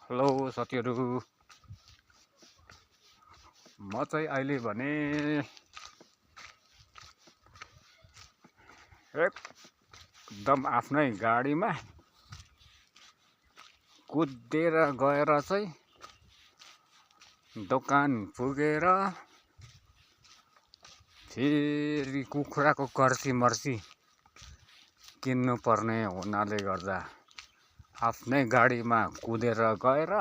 Hello साथीहरु, म चाहिँ अहिले भने एकदम आफ्नै गाडीमा कुदेर गएर चाहिँ दोकान पुगेर फेरि कुखुराको कर्ची मर्ची किन्नु पर्ने हुनाले गर्दा आफ्नै गाडीमा कुदेर गएर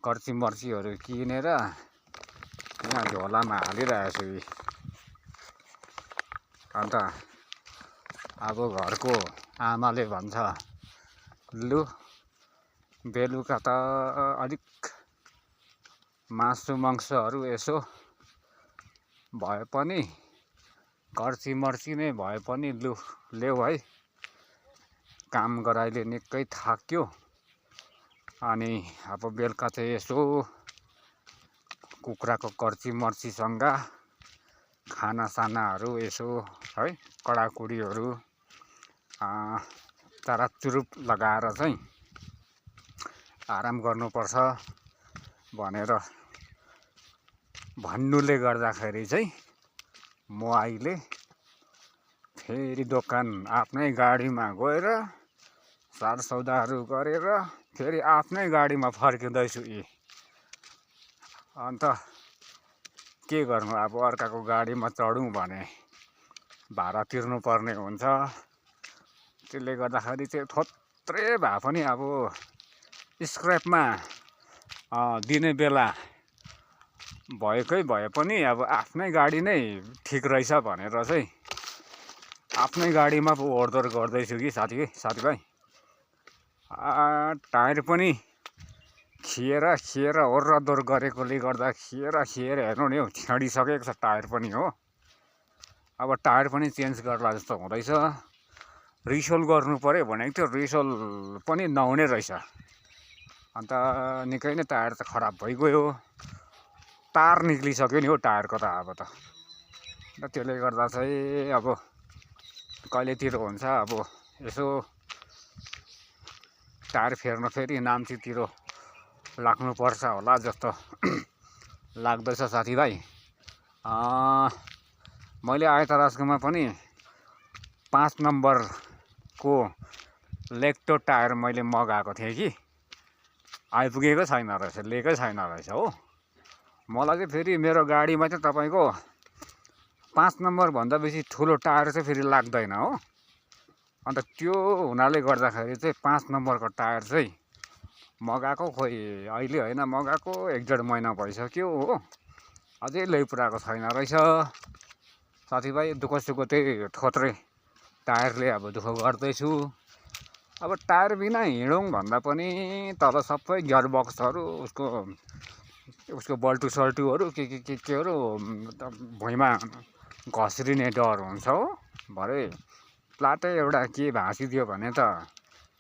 कर्ची मर्चीहरू किनेर यहाँ झोलामा हालिरहेको छु। अन्त अब घरको आमाले भन्छ, लु बेलुका त अलिक मासु मांसहरू यसो भए पनि कर्ची मर्ची नै भए पनि लु ल्याऊ है, काम गराइले निकै थाक्यो। अनि अब बेलुका चाहिँ यसो कुखुराको कर्ची मर्चीसँग खानासानाहरू यसो है कडाकुडीहरू चराचुरुप लगाएर चाहिँ आराम गर्नुपर्छ भनेर भन्नुले गर्दाखेरि चाहिँ म अहिले फेरि दोकान आफ्नै गाडीमा गएर सारसौदाहरू गरेर फेरि आफ्नै गाडीमा फर्किँदैछु। अन्त के गर्नु, अब अर्काको गाडीमा चढौँ भने भाडा तिर्नु पर्ने हुन्छ। त्यसले गर्दाखेरि चाहिँ थोत्रे भए पनि अब स्क्रैपमा दिने बेला भएकै भए पनि अब आफ्नै गाडी नै ठिक रहेछ भनेर चाहिँ आफ्नै गाडीमा पो ओहोरदोहोर गर्दैछु कि साथीभाइ। टायर पनि खिएर ओहोरदोहोर गरेकोले गर्दा खिएर हेर्नु नि हौ, छेडिसकेको छ टायर पनि हो। अब टायर पनि चेन्ज गर्ला जस्तो हुँदैछ। रिसोल गर्नु पर्यो भनेको थियो, रिसोल पनि नहुने रहेछ। अन्त निकै नै टायर त खराब भइगयो, तार निक्लिसक्यो नि हो टायरको त अब त। त्यसले गर्दा चाहिँ अब कहिलेतिर हुन्छ, अब यसो टायर फेर्न फेरि नाम्चीतिर लाग्नुपर्छ होला जस्तो लाग्दैछ साथीभाइ। मैले आयतराजकोमा पनि 5 नम्बरको लेक्टो टायर मैले मगाएको थिएँ कि आइपुगेको छैन रहेछ, लिएकै छैन रहेछ हो। मलाई चाहिँ फेरि मेरो गाडीमा चाहिँ तपाईँको 5 नम्बर भन्दा बेसी ठुलो टायर चाहिँ फेरि लाग्दैन हो। अन्त त्यो हुनाले गर्दाखेरि चाहिँ 5 नम्बरको टायर चाहिँ मगाएको, खोइ अहिले होइन मगाएको 1-1.5 महिना भइसक्यो हो, अझै ल्याइपुऱ्याएको छैन रहेछ। साथीभाइ दुःख त्यही थोत्रे टायरले अब दुःख गर्दैछु। अब टायर बिना हिँडौँ भन्दा पनि तल सबै गियरबक्सहरू उसको बल्टु सल्टुहरू केहरू भुइँमा घस्रिने डर हुन्छ हो। भरे प्लाटै एउटा के भाँचिदियो भने त,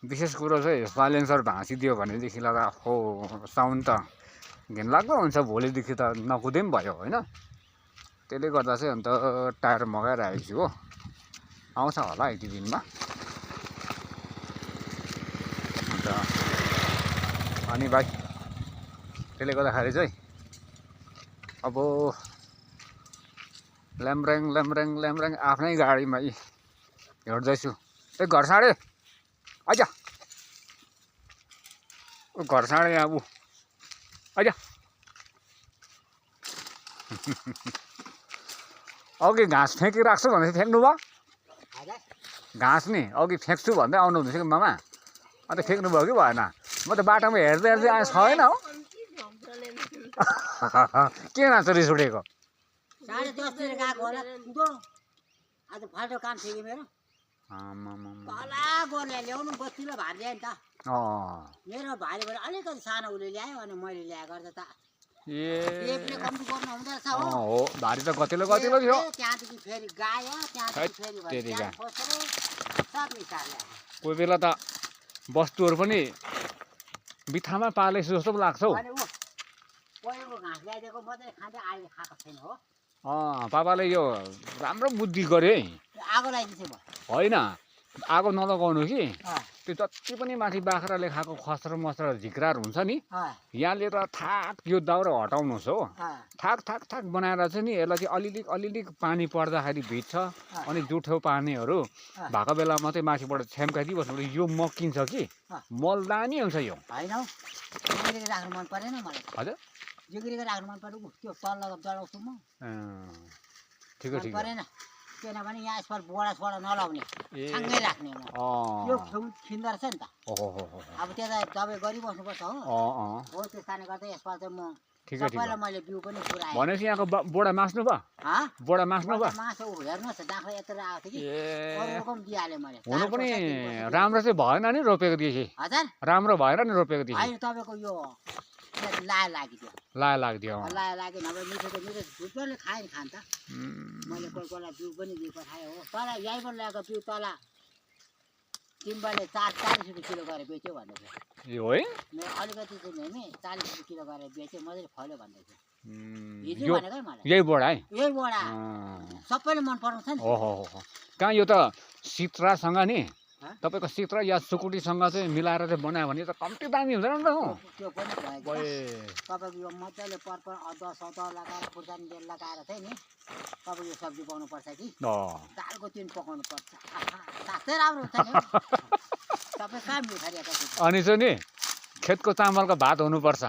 विशेष कुरो चाहिँ साइलेन्सर भाँचिदियो भनेदेखिलाई त हो साउन्ड त घिनलाग्दो हुन्छ, भोलिदेखि त नकुदे पनि भयो होइन। त्यसले गर्दा चाहिँ अन्त टायर मगाइरहेको छु हो, आउँछ होला यति दिनमा। अन्त अनि भाइ त्यसले गर्दाखेरि चाहिँ अब ल्याम्रेङ आफ्नै गाडीमा हिँड्दैछु। घर साँडे आइजा, घर साँडे अब आइजा। अघि घाँस फ्याँकिरहेको छु भने फ्याँक्नु भयो, घाँस नि अघि फ्याँक्छु भन्दै आउनु हुँदैछ कि मामा, अन्त फ्याँक्नु भयो कि भएन? म त बाटोमा हेर्दै आएँ छैन हो। के नाच्छ रिस उठेको? 10:30 गएको होला आज फाल्टो काम थियो कि मेरो। तला गोर्ले ल्याउनु बत्तीले भात ल्याए नि त। मेरो भाइले भने अलिकति सानो उसले ल्यायो अनि मैले ल्याए गर्दा त पेपले कम्ती गर्नु हुँदैछ हो। भारी त कतिलो थियो। त्यहाँदेखि फेरि गायो, त्यहाँदेखि फेरि कोही बेला त वस्तुहरू पनि बित्थामा पालेछु जस्तो पो लाग्छ हौ। पहिलेको घाँस ल्याइदिएको मात्रै खाँदै अहिले खाएको छैन हो। पापाले यो राम्रो बुद्धि गरे है। आगो लगाइदिन्छ होइन, आगो नलगाउनु कि अँ, त्यो जति पनि माथि बाख्राले खाएको खस्र मस्र झिक्रार हुन्छ नि अँ, यहाँले त थाक यो दाउरा हटाउनुहोस् हो अँ, थाक थाक थाक बनाएर चाहिँ नि यसलाई चाहिँ अलिअलि पानी पर्दाखेरि भिज्छ अनि जुठो पानीहरू भएको बेला मात्रै माथिबाट छ्याम्का दिइबस्नु यो मकिन्छ कि मल दामी हुन्छ यो होइन हौ जिग्रीको राख्नु मन परेन मलाई हजुर जिग्रीको राख्नु मन परेन त्यो तल जलाउँछु म ठिकै मन ठिक परेन किनभने यहाँ यसपाल बोडा सोडा नलाउने ए सँगै राख्ने म यो छेउ खिन्दो रहेछ नि त ओहो अब त्यता दबाई गरिबस्नुपर्छ हो हो त्यस कारणले गर्दा यसपाल चाहिँ म ठिकै ठिक सबैलाई मैले बिउ पनि पुऱ्याएँ भनेपछि यहाँको बोडा मास्नु भयो बोडा मास्नु भयो मासु हेर्नुहोस् डाँक्रा यत्र आएको थियो कि ए अरूको पनि दिइहालेँ मैले हुनु पनि राम्रो चाहिँ भएन नि रोपेको देखि हजुर राम्रो भएर नि रोपेको देखि होइन तपाईँको यो लायो लाग्यो लायो लाग्थ्यो लायो लाग्यो नभए मिठो त मिठो झुटोले खाएँ नि खान त मैले कोही कोहीलाई बिउ पनि दिइ पठाएँ हो तर यहीँबाट ल्याएको बिउ तल तिमीले 40 रुपियाँ किलो गरेर बेच्यो भन्दै थियो यो है मेरो अलिकति चाहिँ नि 40 रुपियाँ किलो गरेर बेच्यो मजाले फल्यो भन्दै थियो हिजो यो भनेको मलाई यही बोडा है यही बोडा सबैले मन पराउँछ नि ओहो कहाँ यो त सित्रासँग नि तपाईँको सित्रा या सुकुटीसँग चाहिँ मिलाएर चाहिँ बनायो भने त कम्ती दामी हुँदैन नि त हो त्यो पनि भयो तपाईँको यो मजाले पर्पर अदुवा सदुवा लगाएर खुर्सानी तेल लगाएर चाहिँ नि तपाईँको यो सब्जी बनाउनु पर्छ कि दालको तिन पकाउनु पर्छ साँच्चै राम्रो हुन्छ नि तपाईँ कहाँ मिठाइरहेको अनि चाहिँ नि खेतको चामलको भात हुनुपर्छ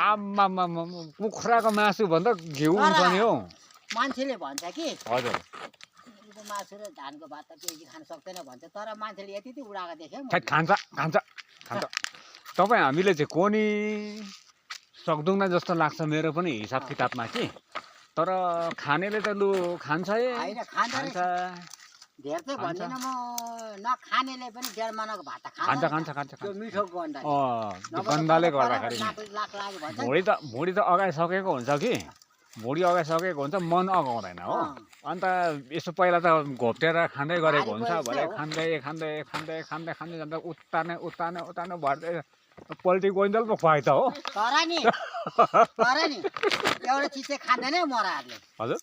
आम्मा कुखुराको मासु भन्दा घिउ हुन्छ नि हौ मान्छेले भन्छ कि हजुर मासु र धानको भात त केही खान सक्दैन भन्छ तर मान्छेले यति उडाएको देखेँ खान्छ खान्छ खान्छ तपाईँ हामीले चाहिँ कोनी सक्दैनौँ जस्तो लाग्छ मेरो पनि हिसाब किताबमा कि तर खानेले त लु खान्छ है खान्छ धेर चाहिँ भन्दैन म नखानेले पनि 1.5 महिनाको भात खान्छ खान्छ खान्छ त्यो मिठो गन्ध गन्धले गर्दाखेरि भुँडी त अगाइसकेको हुन्छ कि भुँडी अगाइसकेको हुन्छ मन अगाउँदैन हो अन्त यसो पहिला त घोप्टेर खाँदै गरेको हुन्छ भरे खाँदै खाँदै खाँदै खाँदै खाँदै जाँदा उत्तार्ने भर्दै पोल्ट्री गोइन्जल पो खुवाइ त हो तर नि एउटा चिज चाहिँ खाँदैन है मराहरूले हजुर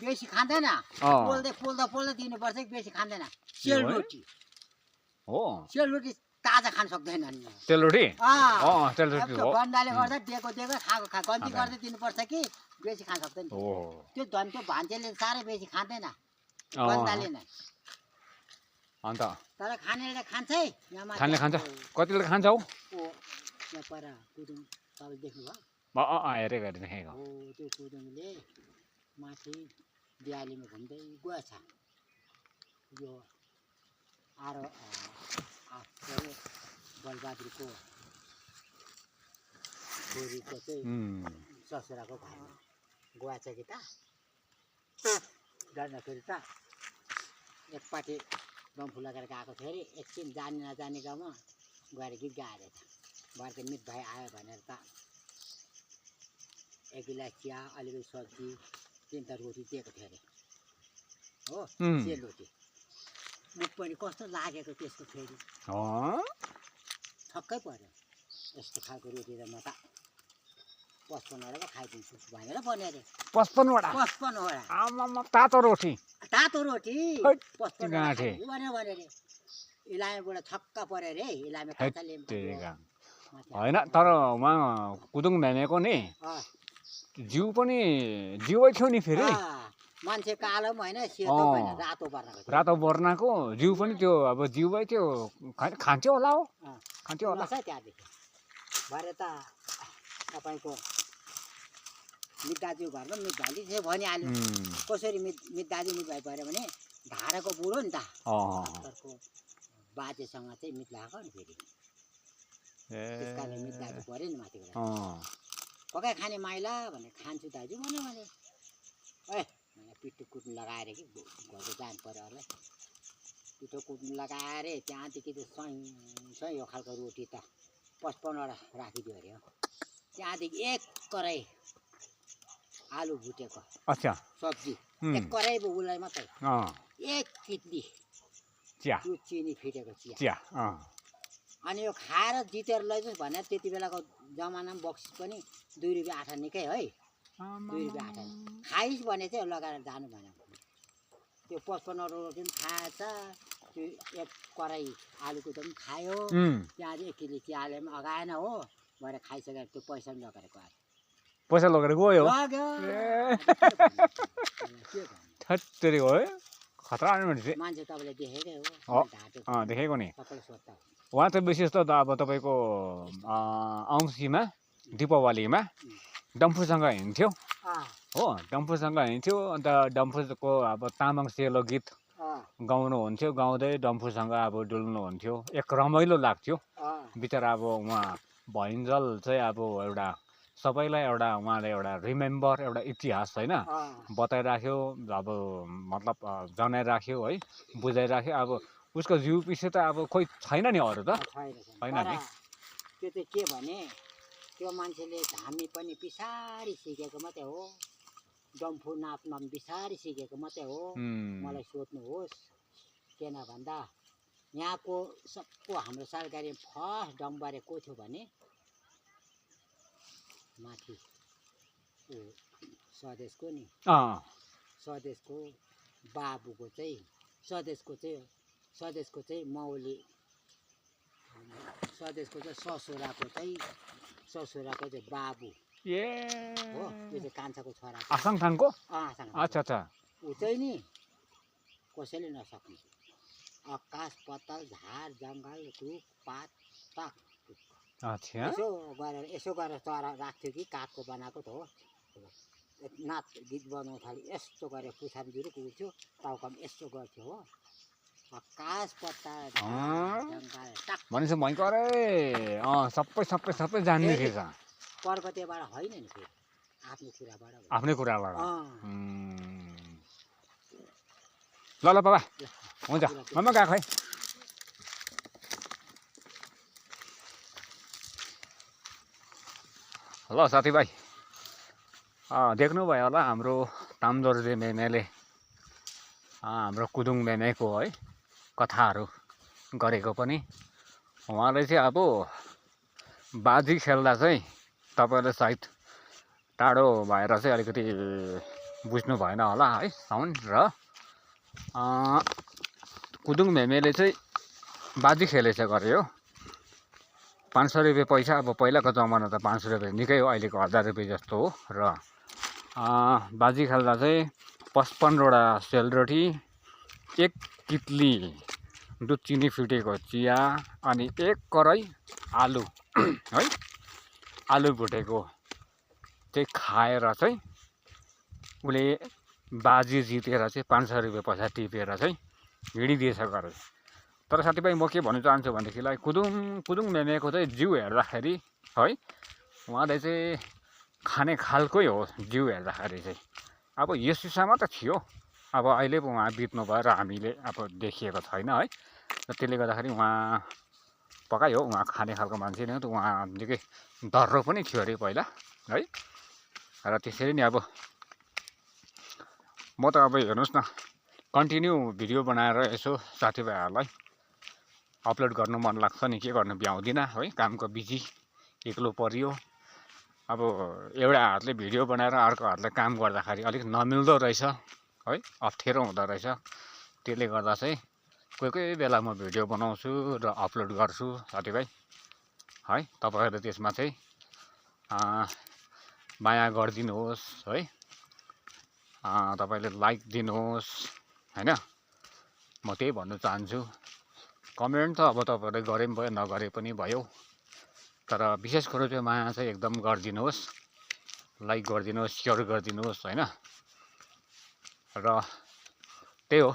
बेसी खाँदैन पोल्दा दिनुपर्छ बेसी खाँदैन सेलरोटी हो सेलरोटी ताजा खान सक्दैन सेलरोटी सेलरोटी हो गन्धाले गर्दा दिएको खाएको गन्ती गर्दै दिनुपर्छ कि बेसी खान सक्दैन त्यो झन् त्यो भान्जेले साह्रै बेसी खाँदैन गन्धाले नै अन्त तर खानेले खान्छ है खाने खान्छ कतिले खान्छ हौ यहाँ पर कुदुङ तपाईँ देख्नुभयो हेरेको देखेको हो त्यो कुदुङले माथि दियालीमा घुम्दै गएछ यो आरो बलबहादुरको छोरीको चाहिँ ससुराको घरमा गएछ कि त जाँदाखेरि त एकपाटी डम्फु लगाएर गएको थियो अरे एकछिन जाने नजाने गाउँमा गएर गीत गाएर त भरे त मित भाइ आयो भनेर त 1 गिलास चिया अलिकति सब्जी 3 रोटी दिएको थियो अरे हो सेलरोटी मुख पनि कस्तो लागेको त्यसको फेरि छक्कै पर्यो यस्तो खालको रोटी त म त 55 वटा खाइदिन्छु भनेर भन्यो अरे 55 वटा आमामा तातो रोटी 55 भन्यो अरे इलामीबाट छक्का पर्यो अरे इलामी कताले होइन तर उहाँ कुदुङ भेनेको नि जिउ पनि जिउै थियो नि फेरि मान्छे कालो पनि होइन सेतो पनि रातो वर्णको जिउ पनि त्यो अब जिउै त्यो खान्थ्यो होला हो खान्थ्यो होला त्यहाँदेखि भरे त तपाईँको मित दाजु घरमा मित भाइले चाहिँ भनिहाल्यो कसरी मित दाजु मित भाइ पऱ्यो भने धाराको बुढो नि त बाजेसँग चाहिँ मित लगाएको नि फेरि त्यस कारण मित दाजु पऱ्यो नि माथिबाट पकाइ खाने माइला भने खान्छु दाजु भन्यो भने पिठो कुट्नु लगाएर कि घरको जानु पऱ्यो होला पिठो कुट्नु लगाएर त्यहाँदेखि त सही यो खालको रोटी त 55 वटा राखिदियो अरे हो त्यहाँदेखि 1 कराई आलु भुटेको अच्छा सब्जी 1 कराई उसलाई मात्रै 1 कितली चिया चिनी फिटेको चिया अनि यो खाएर जितेर लैजाउँ भनेर त्यति बेलाको जमानामा बक्सिस पनि 2 रुपियाँ आठा निकै है 2 रुपियाँ आठा खाइस् भने चाहिँ लगाएर जानु भनेको त्यो 55 रोटी पनि खाएछ त्यो एक कराई आलुको त पनि खायो प्याज 1 किलो चियाले पनि अगाएन हो भरे खाइसकेर त्यो पैसा पनि लगेर गयो पैसा लगेर गयो ठट्टरी हो है खतरा मान्छे तपाईँले देखेकै हो देखेको नि सबैले सोध्दा उहाँ चाहिँ विशेष त अब तपाईँको औँसीमा दीपावलीमा डम्फुसँग हिँड्थ्यो हो डम्फुसँग हिँड्थ्यो अन्त डम्फुको अब तामाङ सेलो गीत गाउनुहुन्थ्यो गाउँदै डम्फुसँग अब डुल्नुहुन्थ्यो एक रमाइलो लाग्थ्यो बिचरा अब उहाँ भइन्जल चाहिँ अब एउटा सबैलाई एउटा उहाँले एउटा रिमेम्बर एउटा इतिहास होइन बताइराख्यो अब मतलब जनाइराख्यो है बुझाइराख्यो अब उसको जिउ पछि त अब खोइ छैन नि अरू त छैन नि त्यो चाहिँ के भने त्यो मान्छेले धामी पनि पछाडि सिकेको मात्रै हो डम्फु नाच्न पछाडि सिकेको मात्रै हो मलाई सोध्नुहोस् किन भन्दा यहाँको सबको हाम्रो सरकारी फर्स्ट डम्बारे को थियो भने माथि स्वदेशको नि स्वदेशको बाबुको चाहिँ स्वदेशको चाहिँ मौली स्वदेशको चाहिँ ससुराको चाहिँ बाबु हो त्यो चाहिँ कान्छाको छोरा आसाङथाङको अच्छा अच्छा ऊ चाहिँ नि कसैले नसक्ने आकाश पाताल झार जङ्गल रुख पात ताक यसो गरेर चरा राख्थ्यो कि काठको बनाएको त हो नाच गीत बनाउनु थाल्यो यस्तो गरेर पुछारी जुरुक उठ्थ्यो टाउकामा यस्तो गर्थ्यो हो आकाश पाताल जङ्गल टाक भनेपछि भयङ्करै सबै जान्ने थिएछ पर्वतेबाट होइन नि फेरि आफ्नै कुराबाट ल बाबा हुन्छ म गएको है ल साथीभाइ देख्नुभयो होला हाम्रो तामदर्जे मेमेले हाम्रो कुदुङ मेमेको है कथाहरू गरेको पनि उहाँले चाहिँ अब बाजी खेल्दा चाहिँ तपाईँले सायद टाढो भएर चाहिँ अलिकति बुझ्नु भएन होला है साउन्ड र कुदुङ मेमेले चाहिँ बाजी खेलेछ गरे हो 500 रुपियाँ पैसा अब पहिलाको जमाना त 500 रुपियाँ निकै हो अहिलेको 1000 रुपियाँ जस्तो हो र बाजी खेल्दा चाहिँ 55वटा सेलरोटी 1 कितली दुध चिनी फिटेको चिया अनि 1 कराई आलु है आलु भुटेको चाहिँ खाएर चाहिँ उसले बाजी जितेर चाहिँ 500 रुपियाँ पैसा टिपेर चाहिँ हिँडिदिएछ गरे तर साथीभाइ म के भन्न चाहन्छु भनेदेखिलाई कुदुङ मेमेको चाहिँ जिउ हेर्दाखेरि है उहाँले चाहिँ खाने खालकै हो जिउ हेर्दाखेरि चाहिँ अब यस विषयमा त थियो अब अहिले पो उहाँ बित्नु भयो र हामीले अब देखिएको छैन है र त्यसले गर्दाखेरि उहाँ पक्कै हो उहाँ खाने खालको मान्छे नै हो त उहाँ निकै दर्रो पनि थियो अरे पहिला है र त्यसरी नि अब म त अब हेर्नुहोस् न कन्टिन्यू भिडियो बनाएर यसो साथीभाइहरूलाई अपलोड गर्नु मन लाग्छ नि के गर्नु भ्याउँदिनँ है कामको बिजी एक्लो परियो अब एउटा हातले भिडियो बनाएर अर्को हातले काम गर्दाखेरि अलिक नमिल्दो रहेछ है अप्ठ्यारो हुँदो रहेछ त्यसले गर्दा चाहिँ कोही बेला म भिडियो बनाउँछु र अपलोड गर्छु साथीभाइ है तपाईँहरू त्यसमा चाहिँ माया गरिदिनुहोस् है तपाईँले लाइक दिनुहोस् हैन म त्यही भन्न चाहन्छु कमेन्ट त अब तपाईँहरूले गरे पनि भयो नगरे पनि भयो तर विशेष कुरो चाहिँ माया चाहिँ एकदम गरिदिनुहोस् लाइक गरिदिनुहोस् सेयर गरिदिनुहोस् हैन र त्यही हो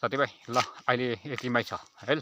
साथीभाइ ल अहिले यतिमै छ है।